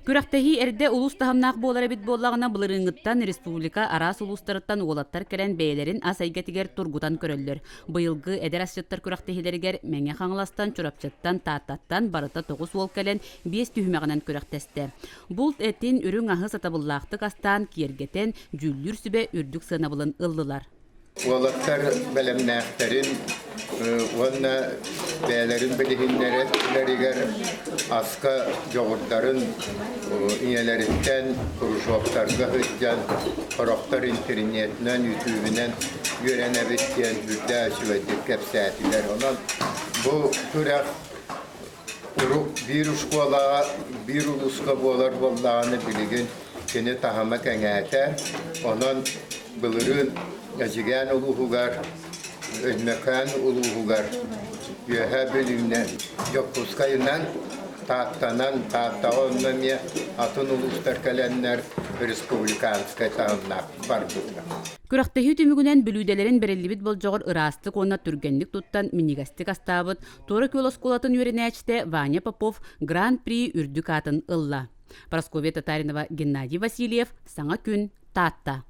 Күрэхтэһии эрдэ улуус таһымнаах буолар эбит буоллаҕына, былырыыҥҥыттан республика араас улуустарыттан уолаттар кэлэн бэйэлэрин ас эйгэтигэр тургутан көрөллөр. Быйылгы эдэр асчыттар күрэхтэһиилэригэр Мэҥэ Хаҥаластан, Чурапчыттан, Тааттаттан барыта 9 уол кэлэн биэс түһүмэҕинэн күрэхтэстэ. Булт этин, үрүҥ аһы сатабыллаахтык астаан, киэргэтэн, дьүүллүүр сүбэ үрдүк сыанабылын ыллылар. Уолаттар бэлэмнээхтэрин уонна бэйэлэрин билиһиннэрэллэригэр аска дьоҕурдарын ийэлэриттэн кружоктарга сылдьан, сорохтор интэриниэтинэн, үтүүбүнэн үөрэнэбит диэн үрдээх үчүгэйдик кэпсээтилэр. Онон бу күрэх Урут биир оскуолаҕа, биир улууска буолар буоллаҕына, билигин кини таһыма кэҥээтэ. Онон былырыын Эдьигээн улууһугар, Өймөкөөн улууһугар, Үөһээ Бүлүүнэн, Дьокуускайынан, Тааттанан, Тааттаҕа онно эмиэ атын улуустар кэлэннэр республиканскай таһымнаах барбыта. Күрэхтэһии түмүгүнэн бүлүүдэлэрин бэриллибит болдьоҕор ыраастык уонна түргэнник туттан минньигэстик астаабыт Туора Күөл оскуолатын үөрэнээччитэ Ваня Попов Гран-при үрдүк аатын ылла. Прасковья Татаринова, Геннадий Васильев, Саҥа күн, Таатта.